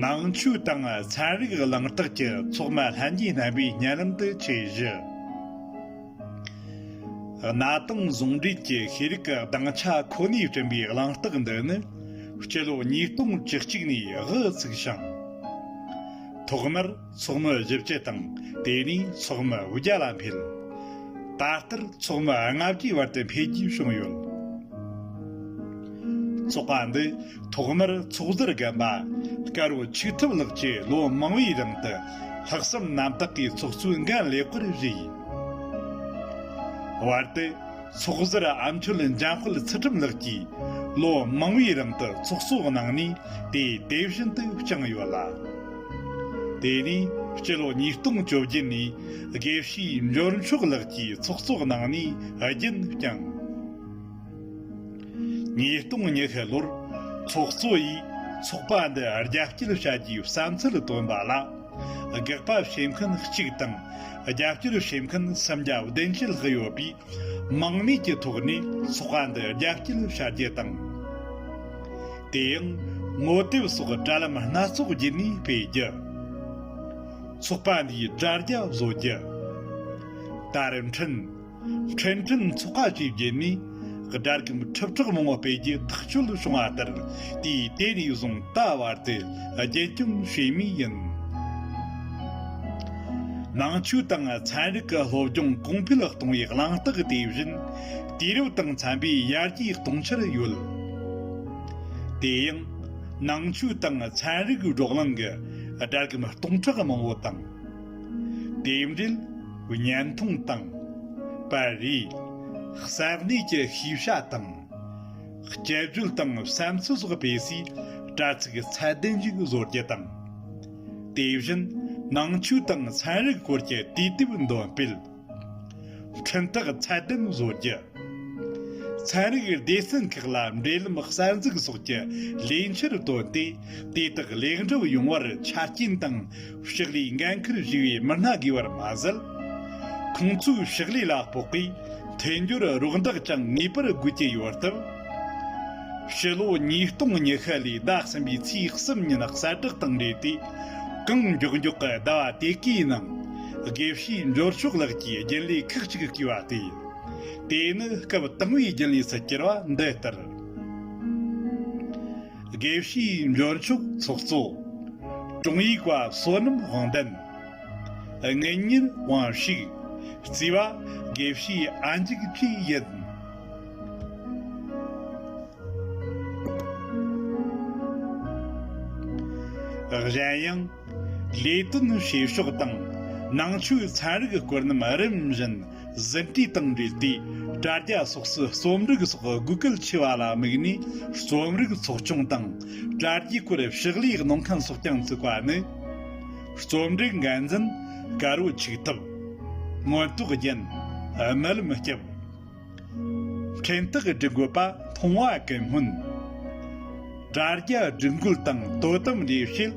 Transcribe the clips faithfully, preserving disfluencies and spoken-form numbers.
ནང་ཆོས་དང་ཚན་རིག་གླེང་སྟེགས་ཀྱི་ཚོགས་མ་ལྷན་རྒྱས་རྣམ་པའི་སྙན་ལམ་དུ་ཆེད་བཞུགས། གནའ་དེང་ཟུང་འབྲེལ་གྱི་ཤེས་རིག་གི་སྡིངས་ཆ་ཁོ་ནས་བསྐྲུན་པའི་གླེང་སྟེགས་འདི་ནི་སྤྱི་ལོ་ཉིས་སྟོང་བཅུ་གཅིག་ནས་དབུ་ཚུགས་ཤིང་། ཐོག་མར་ཚོགས་མི་བཞི་བཅུ་དང་དེ་ནས་ཚོགས་མི་བརྒྱ་ལ་འཕེལ། ད་ལྟར་ཚོགས་མི་ལྔ་བཅུའི་བར་དུ་འཕེལ་རྒྱས་བྱུང་ཡོད། ཚོགས་པ་འདི་ཐོག་མར་ཚོགས་ཟུར་རྒན་པ་དཀར་བོ་ཆིག་ཐུབ་ལགས་ཀྱིས་ལོ་མང་བོའི་རིང་དུ་ལྷག་བསམ་རྣམ་དག་གིས་ཚོགས་གཙོའི་འགན་ལེགས་པར་བཞེས། བར་དུ་ཚོགས་ཟུར་ཨ་མཆོད་འཇམ་དཔལ་ཚུལ་ཁྲིམས་ལགས་ཀྱིས་ལོ་མང་བོའི་རིང་དུ་ཚོགས་གཙོ་གནང་ནས་དེ་དེ་བཞིན་དུ་བསྐྱངས་ཡོད་ལ། དེ་ནས་སྤྱི་ལོ་ཉིས་སྟོང་བཅོ་བརྒྱད་ནས་དགེ་བཤེས་འབྱོར་མཆོག་ལགས་ཀྱིས་ཚོགས་གཙོ་གནང་ནས་རྒྱུན་བསྐྱངས། ཉིས་སྟོང་ཉི་ཤུ་ལོར་ཚོགས་གཙོ་ཡིས་ཚོགས་པ་འདི་རྒྱ་སྐྱེད་བྱ་རྒྱུའི་བསམ་ཚུལ་བཏོན་པ་ལ། དགག་པ་བྱེད་མཁན་གཅིག་དང་རྒྱབ་སྐྱོར་བྱེད་མཁན་སུམ་བརྒྱ་བདུན་ཅུ་ལྷག་ཡོད་པས། མང་མོས་ཀྱི་ཐོག་ནས་ཚོགས་པ་འདི་རྒྱ་སྐྱེད་བྱ་རྒྱུ་དང་། དེ་ཡང་ངོ་དེབ་སོགས་དྲ་ལམ་སྣ་ཚོགས་བརྒྱུད་ནས་སྤེལ་རྒྱུ། ཚོགས་པ་འདིའི་དྲ་རྒྱ་བཟོ་རྒྱུ། དར་འཕྲིན། འཕྲིན་ཕྲན་ཚོགས་ཁ་བཅས་བརྒྱུད་ནས་སྒྲ་སྒམ་ཁྲི་ཕྲག་མང་པོ་སྤེལ་རྒྱུ་ཐག་གཅོད་བྱུང་བ་ལྟར། དུས་དེ་ནས་བཟུང་ད་བར་དུ་རྒྱུན་སྐྱོང་བྱས་མུས་ཡིན། ནང་ཆོས་དང་ཚན་རིག་གི་སློབ་སྦྱོང་གོང་འཕེལ་གཏོང་བའི་གླེང་སྟེགས་དེ་བཞིན་དུས་རབས་དང་འཚམ་པའི་ཡར་རྒྱས་གཏོང་འཆར་ཡོད། དེ་ཡང་ནང་ཆོས་དང་ཚན་རིག་བགྲོ་གླེང་གི་སྒྲ་སྒམ་སྟོང་ཕྲག་མང་པོ་དང་། དེ་འབྲེལ་བརྙན་ཐུང་དང་། པར་རིས། གསར་གནས་ཀྱི་ཤེས་བྱ་དང་། དཔྱད་བརྗོད་དང་བསམ་ཚུལ་སོགས་སྤེལ་སའི་དྲ་ཚིགས་ཚད་ལྡན་ཞིག་བཟོ་རྒྱུ་དང་། དེ་བཞིན་ནང་ཆོས་དང་ཚན་རིག་སྐོར་གྱི་དུས་དེབ་འདོན་སྤེལ། འཕྲིན་ཐག་ཚད་ལྡན་བཟོ་རྒྱུ། ཚན་རིག་སྡེ་ཚན་ཁག་ལ་འབྲེལ་ལམ་གསར་འཛུགས་སོགས་ཀྱི་ལས་འཆར་བཏོན་ཏེ། དེ་དག་ལེགས་འགྲུབ་ཡོང་བར་ཆ་རྐྱེན་དང་ཕྱག་ལས་འགན་འཁུར་ཞུ་བའི་མི་སྣ་དགོས་པར་མ་ཟད། ཁོང་ཚོའི་ཕྱག་ལས་ལ་དཔག་པའི་མཐུན་སྦྱོར་རོགས་འདེགས་ཀྱང་ངེས་པར་དགོས་ཀྱི་ཡོད་སྟབས། ཕྱི་ལོ་ཉིས་སྟོང་ཉི་ཤུ་ལོའི་ཟླ་གསུམ་པའི་ཚེས་གསུམ་ཉིན་གསལ་བསྒྲགས་དང་འབྲེལ་ཏེ། གང་མགྱོགས་མགྱོགས་ཀྱི་ཟླ་བ་དེ་གའི་ནང་། དགེ་བཤེས་འབྱོར་ཕྱུག་ལགས་ཀྱིས་རྒྱུན་ལས་ཁག་ཅིག་བསྐོས་པ་སྟེ། དེ་ནི་སྐབས་དང་བའི་རྒྱུན་ལས་སུ་གྱུར་བ་འདི་ལྟར། དགེ་བཤེས་འབྱོར་ཕྱུག་ཚོགས་གཙོ། དྲུང་ཡིག་པ་བསོད་ནམས་དབང་ལྡན། དངུལ་གཉེར་དབང་ཕྱུག། རྩིས་པ་དགེ་བཤེས་ཨ་འཇིགས་བཅས་ཡིན། གཞན་ཡང་། ལས་དོན་བྱེད་ཕྱོགས་དང་ནང་ཆོས་ཚན་རིག་སྐོར་རྣམས་རིམ་བཞིན་ཟིན་བྲིས་དང་འབྲེལ་ཏེ། དྲ་རྒྱ་སོགས་སུ་རྩོམ་སྒྲིག་སོགས་དགོས་གལ་ཆེ་བ་ལ་དམིགས་ནས། རྩོམ་རིག་ཚོགས་ཆུང་དང་དྲ་རྒྱའི་སྐོར་ཕྱག་ལས་གནང་མཁན་སོགས་ཀྱང་བཙུགས་པ་ནི། རྩོམ་སྒྲིག་འགན་འཛིན་དཀར་བོ་ཆིག་ཐུབ། མངོན་རྟོགས་རྒྱན། རྨི་ལམ་སྐྱབས། འཕྲིན་ཐག་སྒྲིག་འགོད་པ་མཐོང་བ་ཀུན་སྨོན། དྲ་རྒྱ་སྒྲིག་འགོད་དང་དོ་དམ་ལས་བྱེད་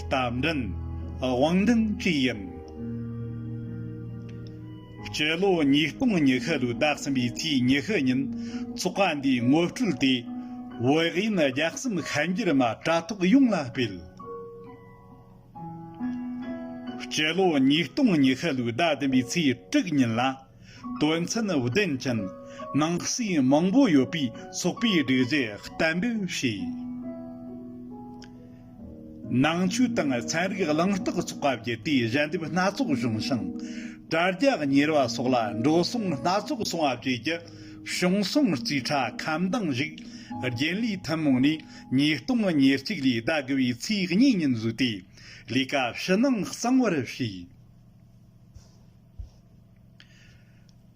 རྟ་མགྲིན་དབང་ལྡན་བཅས་ཡིན། སྤྱི་ལོ་ཉིས་སྟོང་ཉི་ཤུ་ལོའི་ཟླ་གསུམ་པའི་ཚེས་ཉི་ཤུ་ཉིན་ཚོགས་པ་འདིའི་ངོ་སྤྲོད་དེ། བོད་དབྱིན་རྒྱ་གསུམ་ཤན་སྦྱར་མ་དྲ་ཐོག་ཡོངས་ལ་སྤེལ། སྤྱི་ལོ་ཉིས་སྟོང་ཉི་ཤུ་ལོའི་ཟླ་བདུན་པའི་ཚེས་དྲུག་ཉིན་ལ། དོན་ཚན་བདུན་ཅན་ནང་གསེས་མང་པོ་ཡོད་པའི་ཚོགས་པའི་སྒྲིག་གཞི་གཏན་འབེབས་བྱས། ནང་ཆོས་དང་ཚན་རིག་གླེང་སྟེགས་ཚོགས་པ་བརྒྱུད་དེ་ཞལ་འདེབས་སྣ་ཚོགས་བྱུང་ཞིང་། དྲ་རྒྱ་གཉེར་བ་སོགས་ལ་འགྲོ་སོང་སྣ་ཚོགས་སོང་བ་བཅས་ཀྱི་བྱུང་སོང་རྩིས་ཁྲ་ཁ་འདང་ཞིག་རྒྱུན་ལས་ཐུན་མོང་ནས་ཉིས་སྟོང་ཉེར་གཅིག་ལོའི་ཟླ་དགུ་པའི་ཚེས་གཉིས་ཉིན་བཟོས་ཏེ། ལས་ཀ་ཕྱི་ནང་གཙང་བར་བྱས།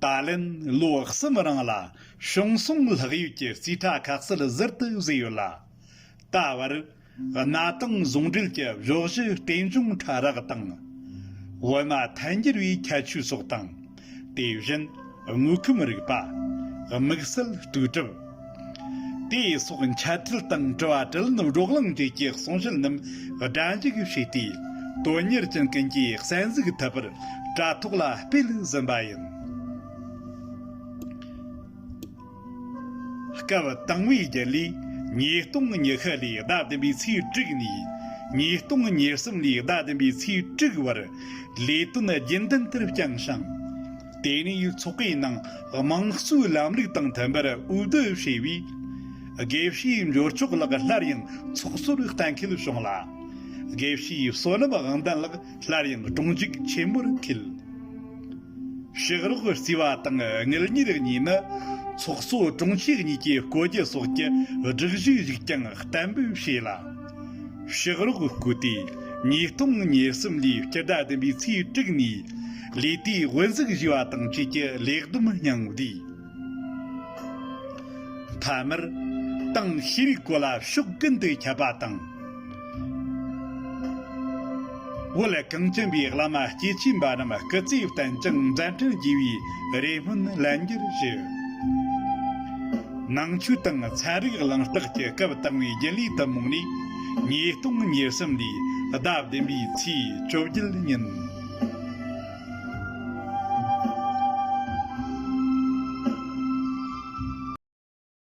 ད་ལན་ལོ་གསུམ་རིང་ལ་བྱུང་སོང་ལྷག་ཡོད་ཀྱི་རྩིས་ཁྲ་ཁ་གསལ་ཟུར་དུ་བཟོས་ཡོད་ལ། ད་བར་གནའ་དེང་ཟུང་འབྲེལ་གྱི་བཞོགས་ཞུ་རྟེན་འབྱུང་ཕྲ་རགས་དང་། བོད་མ་ཐལ་འགྱུར་བའི་ཁྱད་ཆོས་སོགས་དང་། དེ་བཞིན་དངོས་ཁམས་རིག་པ། དམིགས་བསལ་ལྟོས་གྲུབ། དེ་སོགས་འཆད་ཁྲིད་དང་དྲི་བ་དྲིས་ལན་བགྲོ་གླེང་བཅས་ཀྱི་གསུང་བཤད་རྣམས་སྒྲ་འཇུག་བྱས་ཏེ། དོན་གཉེར་ཅན་ཀུན་གྱིས་གསན་གཟིགས་ཐུབ་པར་དྲ་ཐོག་ལ་སྤེལ་ཟིན་པ་ཡིན། སྐབས་དང་བའི་རྒྱུན་ལས་ཉིས་སྟོང་ཉི་ཤུ་ལོའི་ཟླ་བདུན་པའི་ཚེས་དྲུག་ནས་ ཉིས་སྟོང་ཉེར་གསུམ་ལོའི་ཟླ་བདུན་པའི་ཚེས་དྲུག་བར་ལས་དོན་རྒྱུན་ལྡན་ལྟར་བསྐྱངས་ཤིང་། དེ་ནས་ཚོགས་པའི་ནང་དམངས་གཙོའི་ལམ་ལུགས་དང་མཐུན་པར་འོས་བསྡུ་བྱས་པས། དགེ་བཤེས་འབྱོར་མཆོག་ལགས་སླར་ཡང་ཚོགས་གཙོར་གཏན་འཁེལ་བྱུང་ལ། དགེ་བཤེས་བསོད་ནམས་དབང་ལྡན་ལགས་སླར་ཡང་དྲུང་ཆེ་ཆེན་མོར་འཁེལ། ཕྱག་རོགས་རྩིས་པ་དང་དངུལ་གཉེར་གཉིས་ནི་ཚོགས་གཙོ་དྲུང་ཆེ་གཉིས་ཀྱི་བསྐོ་རྒྱུ་སོགས་ཀྱི་སྒྲིག་གཞིའི་གཞུག་ཀྱང་གཏན་འབེབས་བྱས་ལ། ཕྱག་རོགས་བསྐོས་ཏེ་ཉིས་སྟོང་ཉེར་གསུམ་ལོའི་སྤྱི་ཟླ་བདུན་པའི་ཚེས་དྲུག་ནས་ལས་དེའི་དབུ་འཛུགས་ཞུས་པ་དང་བཅས་ཀྱི་ལས་བསྡོམས་སྙིང་བསྡུས། མཐའ་མར་ཏང་ཤེས་རིག་སྐོར་ལ་ཕྱོགས་ཀུན་ཏུ་ཁྱབ་པ་དང་། བོད་གངས་ཅན་པའི་བླ་མ་སྐྱེས་ཆེན་པ་རྣམས་སྐུ་ཚེ་བརྟན་ཅིང་མཛད་འཕྲིན་རྒྱས་པའི་རེ་སྨོན་ལན་འགྱུར་ཞུ། ནང་ཆོས་དང་ཚན་རིག་གླེང་སྟེགས་ཀྱི་སྐབས་དང་བའི་རྒྱུན་ལས་ཐུན་མོང་ནས་ཉིས་སྟོང་ཉེར་གསུམ་ལོའི་ཟླ་བདུན་པའི་ཚེས་བཅོ་བརྒྱད་ཉིན།